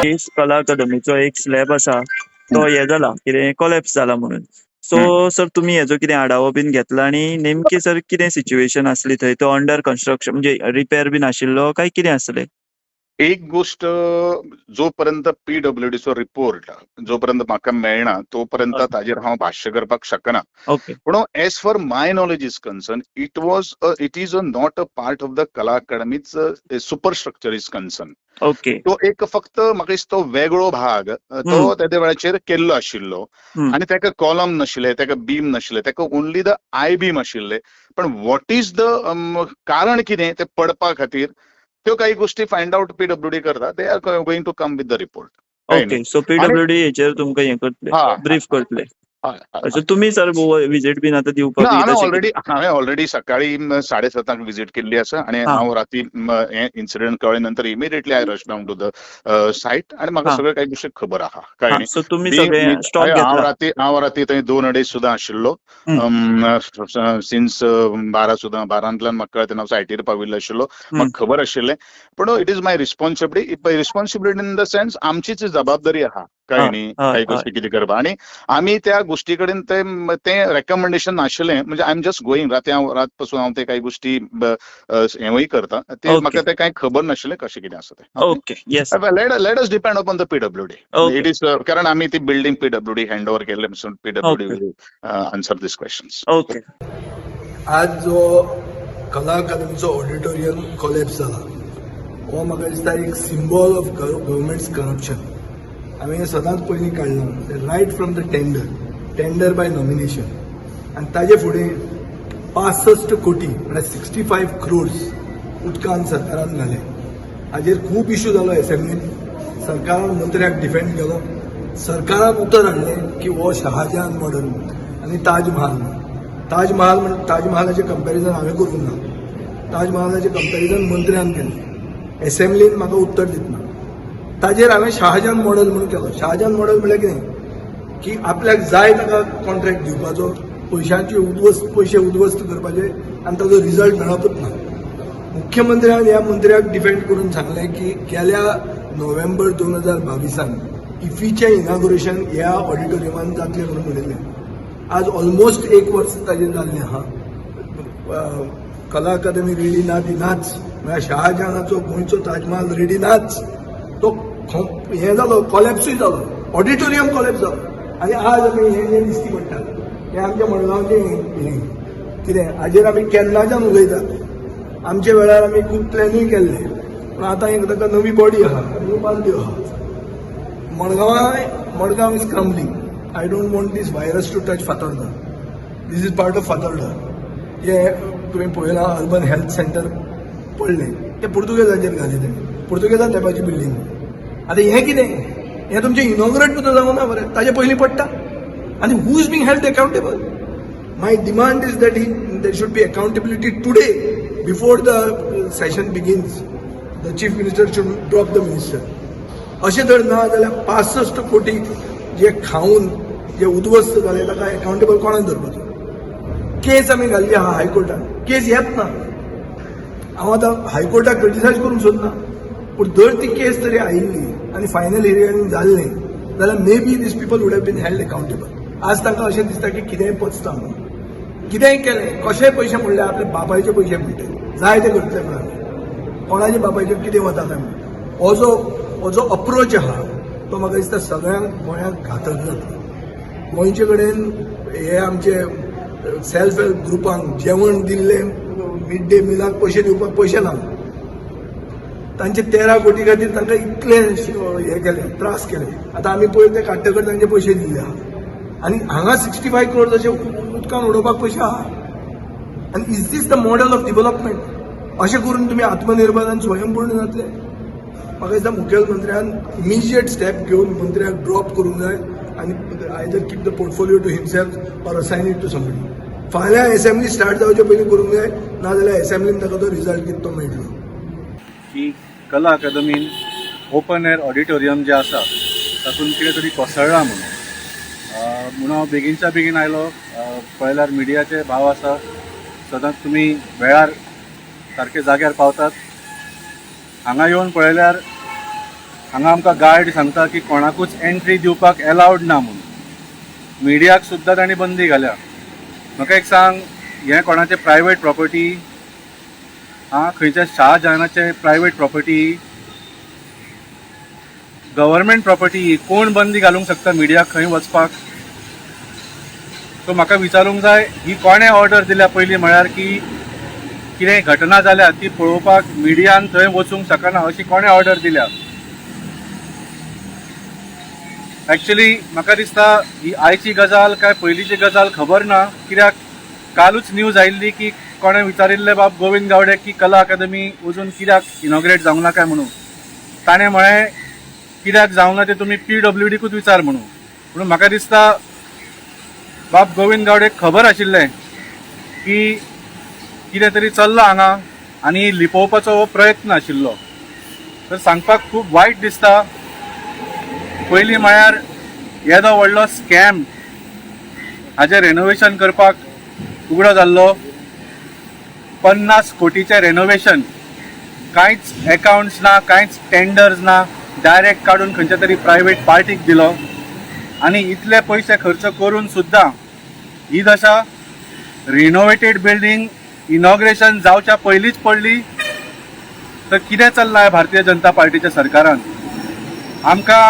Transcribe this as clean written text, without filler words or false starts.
कला अकादमीचो एक स्लॅब आसा तो हे जाला, कितें कोलॅप्स जाला म्हणून. सो सर, तुमी हेजो कितें आढावो बीन घेतला आणि नेमके सर कितें सिच्युएशन आसली थंय? तो अंडर कन्स्ट्रक्शन म्हणजे रिपेर बीन आशिल्लो काय कितें आसलें? एक गोष्ट, जोपर्यंत पीडब्ल्यूडीचो रिपोर्ट जोपर्यंत म्हाका मेळना तोपर्यंत ताजेर हांव भाश्य करपाक शकना. पूण as far my knowledge is concern, it is a not a part of the Kala Akademi's super structure is concern. तो एक फक्त म्हाका दिसता तो वेगळो भाग तो तेदे वेळाचेर केल्लो आशिल्लो आनी ताका कॉलम नाशिल्ले, ताका बीम नाशिल्ले, ताका ओनली the I beam आशिल्ले. पण what is the कारण कितें ते पडपा खातीर, त्यो काही गोष्टी फायंड आउट पीडब्ल्यूडी करता. They are going to come with the report. Okay, so PWD हेचेर तुमकां हें करतले, ब्रीफ करतले. सो तुमी सर विजीट बीन आतां दिवपाक? हांवें ऑलरेडी हांवें ऑलरेडी सकाळी 7:30 विजीट केल्ली आसा आनी हांव राती हे इन्सिडंट कळ्ळे नंतर immediately I rush down to the site आनी म्हाका सगळे काही गोष्टी खबर आहा. कळ्ळें? सो तुमी सगळे स्टॉक? हांव राती थंय 2-2.5 सुद्दां आशिल्लो, सिन्स 12 सुद्दां. 12ंतल्यान म्हाका कळ्ळें तेन्ना हांव सायटीर पाविल्लो आशिल्लो. म्हाका खबर आशिल्लें, पूण it is my responsibility, responsibility in the sense आमचीच जबाबदारी आहा, कळ्ळें न्ही, काही गोष्टी कितें करपाक. आनी आमी त्या गोष्टी कडेन ते ते रेकमेंडेशन नाशिल्लें. म्हणजे I am just going, राती हांव रात पासून हांव ते काही गोष्टी हेंवूय करता, ते म्हाका ते कांय खबर नाशिल्लें कशें कितें आसा तें. Okay yes Let us depend upon the PWD. It is कारण आमी ती बिल्डींग पीडब्ल्यूडी हँड ओव्हर केल्ले, PWD will answer this questions. आज जो कला अकादमीचो ऑडिटोरियम कोलॅप्स जाला हो म्हाका दिसता एक सिम्बॉल ऑफ गव्हर्मेंट्स करप्शन. हांवें हें सदांच पयलीं काडलां, right from the tender, tender by nomination आनी ताजे फुडें 65 कोटी म्हळ्यार 65 क्रोर्स उदकान सरकारान घाले. हाजेर खूब इशू जालो एसेंब्लीन. सरकारान मंत्र्याक डिफेंड केलो. सरकारान उतर हाडलें की हो शहाजहान मॉडल आनी ताजमहाल. ताजमहाल म्हण ताजमहालाचें कंपॅरिजन हांवें करूंक ना, ताजमहालाचें कंपॅरिजन मंत्र्यान केलें एसेंब्लीन म्हाका उत्तर दितना. ताजेर हांवें शहाजहान मॉडल म्हणून केलो. शहाजहान मॉडल म्हणल्यार कितें की आपल्याक जाय ताका कॉन्ट्रॅक्ट दिवपाचो, पयशांची उद्वस्त, पयशे उद्वस्त करपाचे आनी ताजो रिजल्ट मेळपूच ना. मुख्यमंत्र्यान ह्या मंत्र्याक डिफेंड करून सांगलें की गेल्या नोव्हेंबर 2022न इफीचें इनाग्रेशन ह्या ऑडिटोरियमान जातलें म्हणून म्हणिल्लें. आज ऑलमोस्ट एक वर्स ताजेर जाल्लें आहा. कला अकादमी रेडी ना ती नाच. म्हळ्यार शहाजहानाचो गोंयचो ताजमहाल रेडी नाच. तो हें जालो, कॉलॅप्सूय जालो, ऑडिटोरियम कॉलॅप्स जालो आनी आज आमी हें हें दिश्टी पडटा. हें आमच्या मडगांवचें हें कितें, हाजेर आमी केन्नाच्यान उलयतात. आमच्या वेळार आमी खूब प्लॅनूय केल्ले, पूण आतां एक ताका नवी बॉडी आहा, न्यू पार्टी आहा. मडगांवां, Madgaon is crumbling. I don't want this virus to touch Fatorda. This is part of Fatorda. हे तुवें पळयलां, अर्बन हेल्थ सेंटर पडलें ते पुर्तुगेजांचेर घालें तेणी, पुर्तुगेजान तेंपाची बिल्डींग. आतां हें कितें, हें तुमचें इनॉग्रेट सुद्दां जावंक ना बरें, ताजे पयलीं पडटा. आनी who is being held accountable? My demand is that there should be accountability today. Before the session begins, the chief minister should drop the minister. अशें जर ना जाल्यार 65 कोटी जे खावन जे उद्ध्वस्त जाले ताका अकाउंटेबल कोणाक धरपाचो? केस आमी घाल्ली आहा हायकोर्टान, केस येत ना. हांव आतां हायकोर्टाक क्रिटिसायज करूंक सोदना, पूण जर ती केस तरी आयिल्ली आनी फायनल हियरींग जाल्लें जाल्यार maybe these people would have been held accountable. आज तांकां अशें दिसता की कितेंय पचता म्हणून कितेंय केलें, कशेय पयशे म्हणले, आपले बापायचे पयशे म्हणटे, जाय ते करतले म्हणून कोणाच्या बापायचेर कितें वता काय म्हणून. हो जो अप्रोच आहा तो म्हाका दिसता सगळ्यांक गोंयाक घातक जातलो. गोंयचे कडेन हे आमचे सेल्फ हेल्प ग्रुपांक जेवण दिल्लें, मिड डे मिलाक पयशे दिवपाक पयशे ना. तांचे 13 कोटी खातीर तांकां इतले हे केले, त्रास केले. आतां आमी पयर ते काडटकर तांचे पयशे दिल्ले आहा आनी हांगा 65 क्रोर्स अशे उदकान उडोवपाक पयशे आहा. आनी is this the model of development? अशें करून तुमी आत्मनिर्भर आनी स्वयंपूर्ण जातले? म्हाका दिसता मुखेलमंत्र्यान इमिजिएट स्टेप घेवन मंत्र्याक ड्रॉप करूंक जाय आनी either keep the portfolio to himself or assign it to somebody. फाल्यां एसेंब्ली स्टार्ट जावचे पयलीं करूंक जाय, नाजाल्यार एसेंब्लीन ताका तो रिजल्ट कितें तो मेळटलो. की कला अकादमीन ओपन एअर ऑडिटोरियम जे आसा तातूंत कितें तरी कोसळ्ळां म्हणून. म्हणून हांव बेगीनच्या बेगीन आयलो. पळयल्यार मिडियाचे भाव आसा, सदांच तुमी वेळार सारके जाग्यार पावतात. हांगा येवन पळयल्यार हांगा आमकां गार्ड सांगता की कोणाकूच एंट्री दिवपाक एलावड ना म्हणून. मिडियाक सुद्दां तांणी बंदी घाल्या. म्हाका एक सांग, हें कोणाचें प्रायवेट प्रॉपर्टी आं? खंयच्या शाहजहानाचें प्रायवेट प्रॉपर्टी? Government property. कोण बंदी घालूंक शकता मिडियाक खंय वचपाक? सो म्हाका विचारूंक जाय, ही कोणें ऑर्डर दिल्या? पयलीं म्हळ्यार की कितें घटना जाल्या ती पळोवपाक मिडियान थंय वचूंक शकना अशी कोणें ऑर्डर दिल्या? एक्चुली म्हाका दिसता ही आयची गजाल काय पयलींची गजाल खबर ना, कित्याक कालूच न्यूज आयिल्ली की कोणें विचारिल्लें बाब गोविंद गावडे की कला अकादमी अजून कित्याक इनॉग्रेट जावंक ना काय म्हणून. ताणें म्हळें, कित्याक जावंक ना ते तुमी पीडब्ल्यूडीकूच विचार म्हणून. म्हणून म्हाका दिसता बाब गोविंद गावडेक खबर आशिल्लें की कितें तरी चल्लां हांगा आनी लिपोवपाचो हो प्रयत्न आशिल्लो. तर सांगपाक खूब वायट दिसता. पयलीं म्हळ्यार येदो व्हडलो स्कॅम हाजें रेनोवेशन करपाक उगडो जाल्लो. 50 कोटीचें रेनोवेशन, कांयच एकाउंट्स ना, कांयच टेंडर्स ना, डायरेक्ट काडून खंयच्या तरी प्रायवेट पार्टीक दिलो आनी इतले पयशे खर्च करून सुद्दां ही दशा. रिनोवेटेड बिल्डींग इनॉग्रेशन जावच्या पयलींच पडली तर कितें चल्लां भारतीय जनता पार्टीच्या सरकारान आमकां?